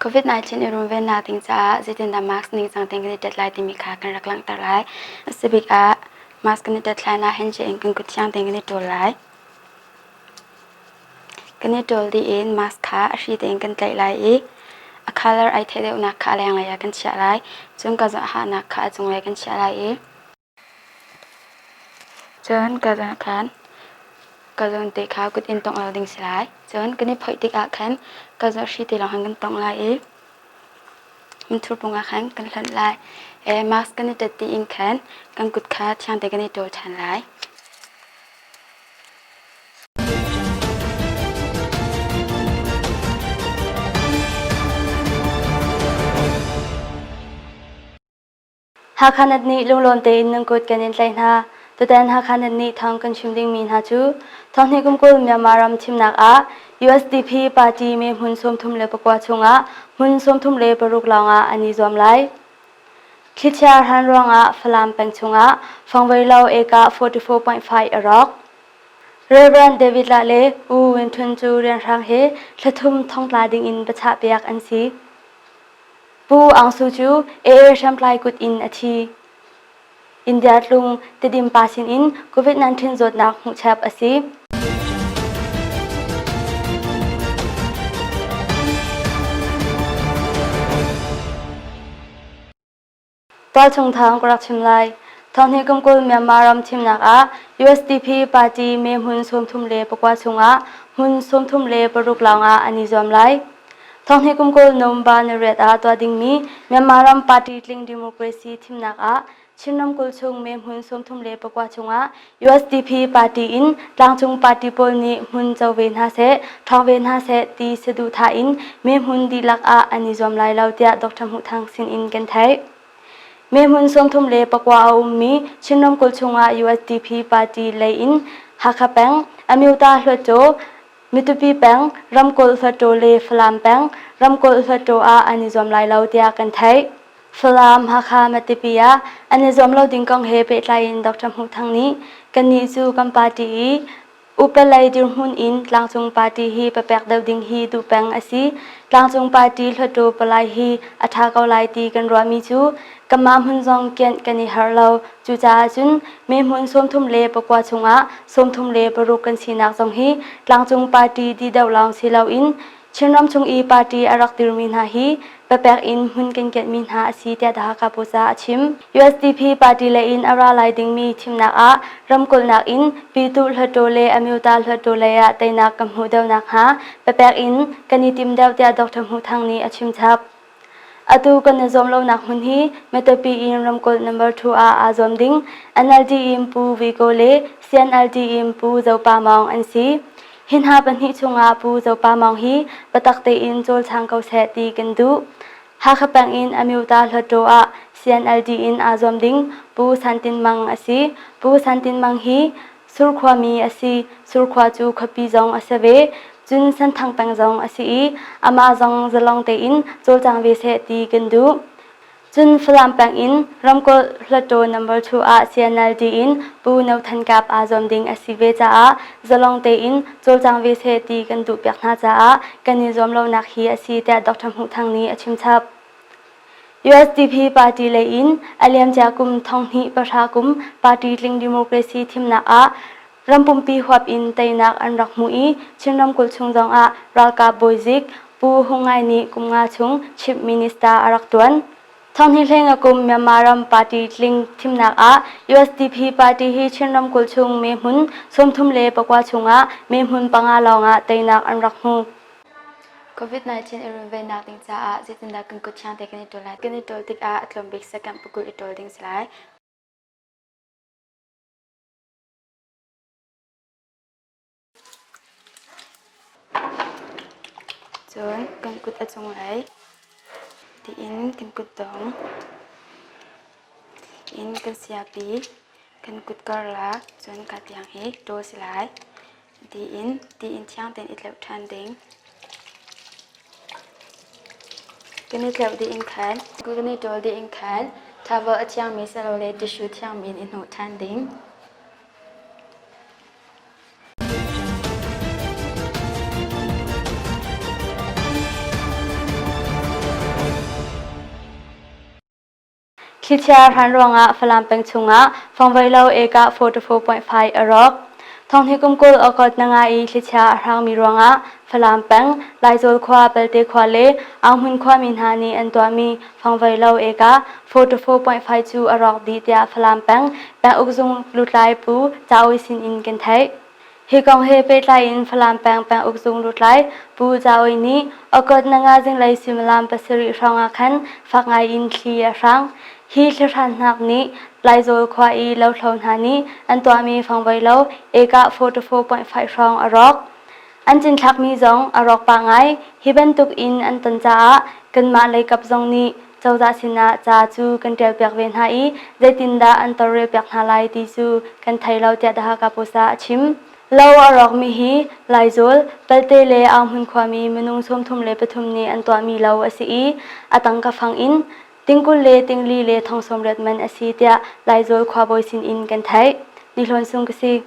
COVID-19 i runvennak ding caah zeitindah mask ningcang tein kan i tet lai timi kha kan rak langhter lai. A si bik ah mask kan i tet hlan ah handshake in kan kut thiang tein kan i ṭawl lai. Kan i ṭawl dih in mask kha a hri tein kan tlaih lai i a colour ai theih deuhnak kha a lenglei ah kan chiah lai. Cun ka hahnak kha a cunglei kan chiah lai i Cun ka zawn khan ka zawn te kha kut in tongh lo ding si lai. Cun kan i phoih tikah khan ka zawn hri te lawng khan kan tongh lai i minthur pung ah khan kan hlonh lai. Mask kan i ṭet dih in khan kan kut kha thiang tein kan i ṭawl ṭhan lai. Hakha nat nih lunglawm tein nan kut kan in tlaih hna. Tutan Hakha nat nih thawng kan chim dingmi hna cu thonghnih kum 20 Myanmar ram thimnak ah USDP party me hmun 34 chungah hmun 36 lawngah an i zuam lai. Thlichia hran ruangah Falam peng chungah fangvoi lo eka 44.5 a rawk. Rev. David Lah le U Win Htun cu rianhrang he thlathum thongtla dingin biachah piak an si. Pu Aung Su cu AA hriamtlai kut in a thi. India tlung Tedim pa sinin COVID-19 zawtnak hmuhchap a si. Tualchung thawng ka rak chim lai. Thonghnih kum 20 Myanmar ram thimnak ah USDP party me hmun 34 chungah hmun 36 lawngah an i zuam lai. Thonghnih kum 20 November ni riat ah tuah dingmi Myanmar ram party tling democracy thimnak ah Chin ramkulh chung me hmun 34 chungah USDP party in tlangcung party pawl nih hmun co ve hna seh, ṭhawng ve hna seh ti saduhthah in me hmun dihlak ah an i zuam lai lo tiah Dr. Hmuh Thang sinin kan theih. Me hmun 34 a ummi Chin ramkulh chungah USDP party lei in Hakha peng, Amyota Hluttaw, Mitupi peng, ramkulh Hluttaw le Falam peng, ramkulh Hluttaw ah an i zuam lai lo tiah kan theih. Falam, Hakha, Matupi ah an i zuam lo ding kong he pehtlai in Dr. Hmuh Thang nih kannih cu kan party i upa lei dirhmun in tlangcung party hi papek deuh ding hi duh peng a si. Tlangcung party hluttaw palai hi a ṭha ko lai ti kan ruahmi cu kanmah hmun zong kianh kan i harh lo. Cucaah cun me hmun 34 chungah 36 kan sinak zong hi tlangcung party dih deuh lawng si loin Chinram chung i party a rak dirmi hna hi papek in hmun kan kianhmi hna a si tiah The Hakha Post ah a chim. USDP party lei in a ra lai dingmi thimnak ah ramkulhnak in Pyituh Hluttaw le Amyota Hluttaw lei ah teinak kan hmuh deuh nakhnga papek in kan i tim deuh tiah Dr. Hmuh Thang nih a chim chap. Atu kan i zuam lonak hmun hi Matupi in ramkulh number 2 ah aa zuam ding NLD in Pu Vigo le CNLD in Pu Zopa Maung an si. Hi hna pahnih chungah Pu Zopa Maung hi biatak tein cawlcang ko seh ti kan duh. Hakha peng in Amyota Hluttaw ah CNLD in aa zuam ding Pu San Tin Mang a si. Pu San Tin Mang hi Surkhua mi a si. Surkhua cu khuapi zong a si ve. Cun Senthang peng zong a si i amah zong zalong tein cawlcang ve seh ti kan duh. Cun Falam peng in ramkulh Hluttaw number 2 ah CNLD in Pu No Than Kap aa zuam ding a si ve caah zalong tein cawlcang ve seh ti kan duhpiak hna caah kan i zuam lonak hi a si tiah Dr. Hmuh Thang nih a chim chap. USDP party lei in a liamcia kum 2010 kum party tling democracy thimnak ah ram pumpi huap in teinak an rak hmu i Chin ramkulh chung zongah ralkap bawizik Pu Hung Ngai nih kum nga chung Chief Minister a rak tuan. Thonghnih hleinga kum Myanmar ram party tling thimnak ah USDP party hi Chin ramkulh chung me hmun 34 chungah me hmun panga lawngah teinak an rak hmu. COVID-19 i runvennak ding caah zeitindah kan kut thiang te kan i ṭawl lai? Kan i ṭawl tikah a tlawm bik second pakul i ṭawl ding si lai. Cun kan kut a cunglei tiin kan kutdong in kan siapi kan kut karlak cun ka tiang hi ṭawl si lai. Tiin tiin thiang tein i tleuh ṭhan ding. Kan i tleuh dih in khan kan i ṭawl dih in khan towel a thiangmi silole tissue thiangmi in i hnawh ṭhan ding. Thlichia hran ruangah Falam peng chungah fangvoi lo ekah 44.5 a rawk. Thonghni kum 20 August na nga i thlichia a hrangmi ruangah Falam peng, Laizawl khua, Pelte khua le Auhmun khuami hna nih an tuahmi fangvoi lo ekah 44.5 cu a rawk dih tiah Falam peng penguk zung lutlai Pu Ca Ui sin in kan theih. Hi kong he pehtlai in Falam peng penguk zung lutlai Pu Ca Ui nih August na nga zinglei suimilam pasarih hrawng ah khan fak ngai in thli a hrang. Hi thlihrannak nih Laizawl khua i lothlo hna nih an tuahmi fangvoi lo ekah 44.5 hrawng a rawk. An cinthlakmi zong a rawk pah ngai. Hi bantuk in an ton caah kanmah leikap zong nih cozah sinah ca cu kan ṭialpiak ve hna i zeitindah an tawlrelpiak hna lai ti cu kan thei lo tiah The Hakha Post ah a chim. Lo a rawkmi hi Laizawl, Palte le Auhmun khuami minung 33 nih an tuahmi lo a si i a tangka fang in tingkul le tingli le thong sawmriat man a si tiah Laizawl khuabawi sin in kan theih. Ni Hlawn Sung ka si.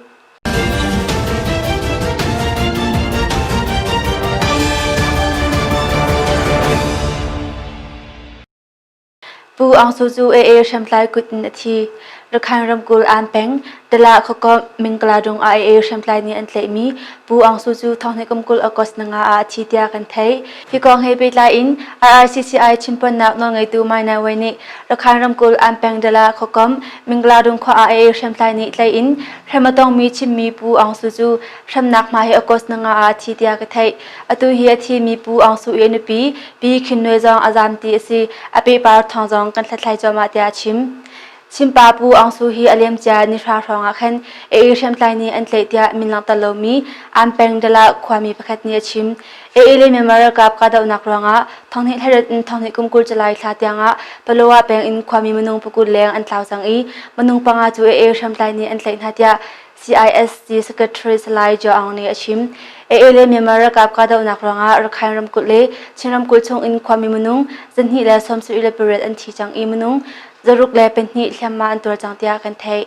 Pu Aung Su cu AA hriamtlai kut in a thi. Rakhine ramkulh An peng, Dala khuakomh Mingkaladung ah AA hriamtlai nih an tlaihmi Pu Aung Su cu thonghnih kum 20 August nanga ah a thi tiah kan theih. Hi kong he pehtlai in IRCCI chimponnak nawlngeitu Mai Nai Wai nih Rakhine ramkulh An peng Dala khuakomh Mingkaladung khua ah AA hriamtlai nih tlaih in hrem a tongmi chimmi Pu Aung Su cu hremnak hma hi August nanga ah a thi tiah ka theih. Atu hi a thimi Pu Aung Su i a nupi Pi Khin Nwe zong a zaam ti a si. A pehpar thawng zong kan hlathlai cuahmah tiah a chim. Chimpa Pu Aung Su hi a liamcia nihra hrawng ah khan AA hriamtlai nih an tlaih tiah min langhter lomi An peng Dala khuami pakhat nih a chim. AA le Myanmar ralkap kahdohnak ruangah thonghnih thlaret in thonghnih kum 20 July thla tiangah Palawa peng in khuami minung pakul leng an tlau cang i minung panga cu AA hriamtlai nih an tlaih hna tiah CISC Secretary Salai Jo Aung nih a chim. AA le Myanmar ralkap kahdohnak ruangah Rakhine ramkulh le Chin ramkulh chung in khuami minung 278 an thi cang i minung 62 hliamhma an tuar cang tiah kan theih.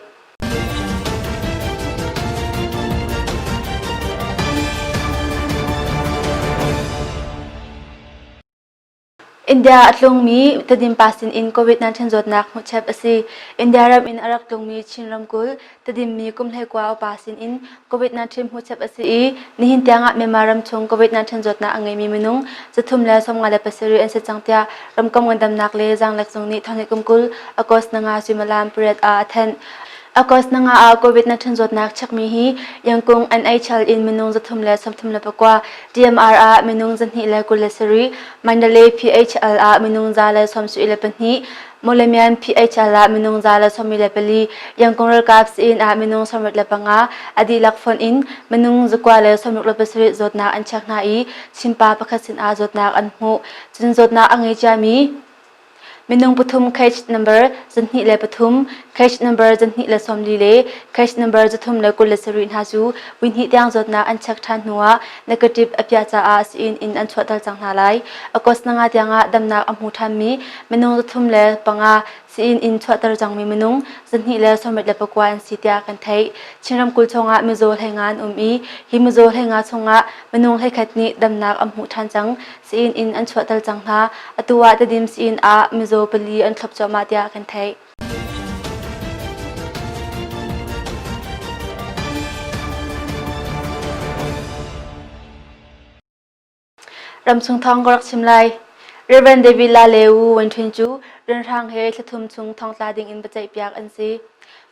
India a tlungmi Tedim pa sinin COVID-19 zawtnak hmuhchep a si. India ram in a rak tlungmi Chin ramkulh Tedim mi kum 19 upa sinin COVID-19 hmuhchep a si i nihin tiangah Myanmar ram chung COVID-19 zawtnak a ngeimi minung 357 an si cang tiah ramkomh ngandamnak le zaanglek zung nih thonghnih kum 20 August nanga suimilam pariat ah a thanh. August nanga ah COVID-19 zawtnak chekmi hi Yangkung NHL in minung 339, TMR ah minung 227, Mandalay PHL ah minung 172, Mawlamyine PHL ah minung 124, Yangkung ralkap sii-inn ah minung 65, a dihlak fonh in minung 267 zawtnak an chek hna i Chinpa pakhat sinah zawtnak an hmuh. Cun zawtnak a ngei ciami Minung pathum cage number 23, cage number 240 le cage number 327 hna cu vui tiang zawtnak an check ṭhan hnuah negative a piah caah sii-inn in an chuahter cang hna lai. August nanga tiangah damnak a hmu ṭhanmi minung 35 sii-inn in chuahter cangmi minung 269 an si tiah kan theih. Chin ramkulh chungah mizaw hleinga an um i hi mizaw hleinga chungah minung hleikhat nih damnak an hmuh ṭhan cang. Sii-inn in an chuahter cang hna. Atu ah Tedim sii-inn ah mizaw pali an thlop cuahmah tiah kan theih. Ramchung thawng ka rak chim lai. Reverend David La Le Wu Wen Ṭhin cu rianhrang he thlathum chung thongtla ding in biaceihpiak an si.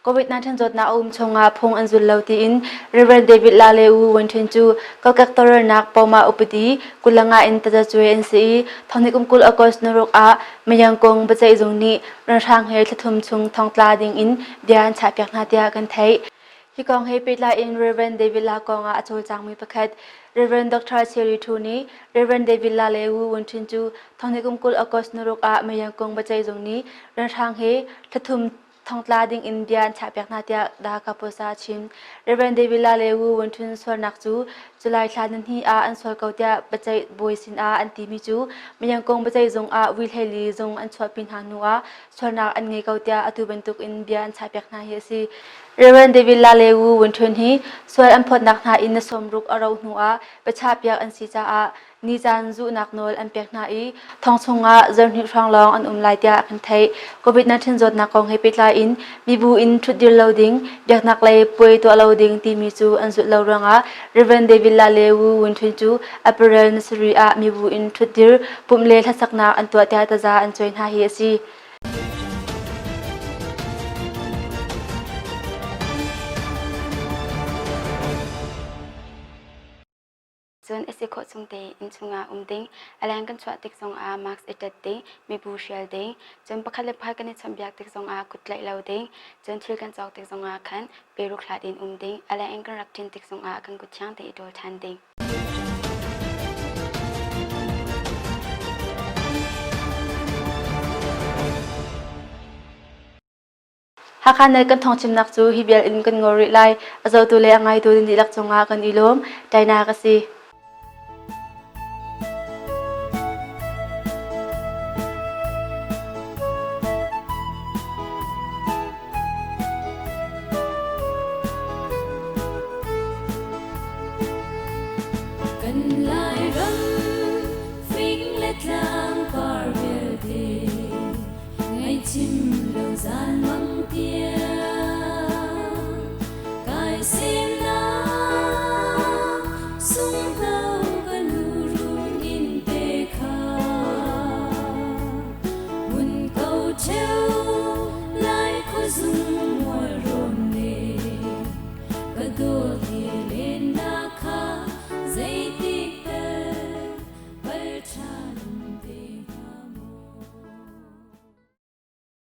COVID-19 zawtnak a um chungah phung an zul lo tiin Reverend David La Le U Wen Ṭhin cu kokek tawlrelnak Poma upadi kulanga in tazacuai an si i thonghnih kum 20 August naruk ah Mayangkung biaceihzung nih ralhrang he thlathum chung thongtla ding in bia an chahpiak hna tiah kan theih. Hi kong he pehtlai in Reverend David La kong ah a cawlcangmi pakhat Reverend Dr. Cherry Thu nih Reverend David La Le Wu Wen Ṭhin cu thonghnih kum 20 August naruk ah Mayangkung biaceihzung nih ralhrang he thlathum thongtla ding in bia an chahpiak hna tiah Dhaka Post ah a chim. Reverend David La le Wu Wen Htun sualnak cu July thla nihnih ah an sual ko tiah biaceih bawi sinah an timi cu Mayangkung biaceih zung ah vui hleili zung an chuahpi hna hnu ah sualnak an ngei ko tiah atu bantuk in bia an chahpiak hna hi a si. Reverend David La le Wu Wen Htun hi sual an phawtnak hna in na sawmruk a rauh hnu ah biachahpiak an si caah Nicaan zuhnak nawl an pek hna i thong chungah zarhhnih hrawng lawng an um lai tiah kan theih. COVID-19 zawtnak kong he pehtlai in mibu in ṭhutdir lo ding, biaknak lei puai tuah lo ding timi cu an zulh lo ruangah Rev. David La le Wu Wun Htun cu April ni sarih ah mibu in ṭhutdir, pumh le hlasaknak an tuah tiah taza an cuai hna hi a si. Cun a si khawh chung tein innchung ah um ding, a leng kan chuah tik zongah mask i ṭet ding, mibu hrial ding, cun pakhat le pakhat kan i chawnhbiak tik zongah kut tlaih lo ding, cun thil kan cawk tik zongah khan peruk hlat in um ding, a leng in kan rak ṭin tik zongah kan kut thiang tein i ṭawl ṭhan ding. Hakha nih kan thawngchimnak cu hi vial in kan ngol rih lai. A zohtu le a ngaitu nan dihlak cungah kan i lawm. Tainak a si. Kan Lairam fing le tlang par vialte Ngaihchim lo zan mang tiang.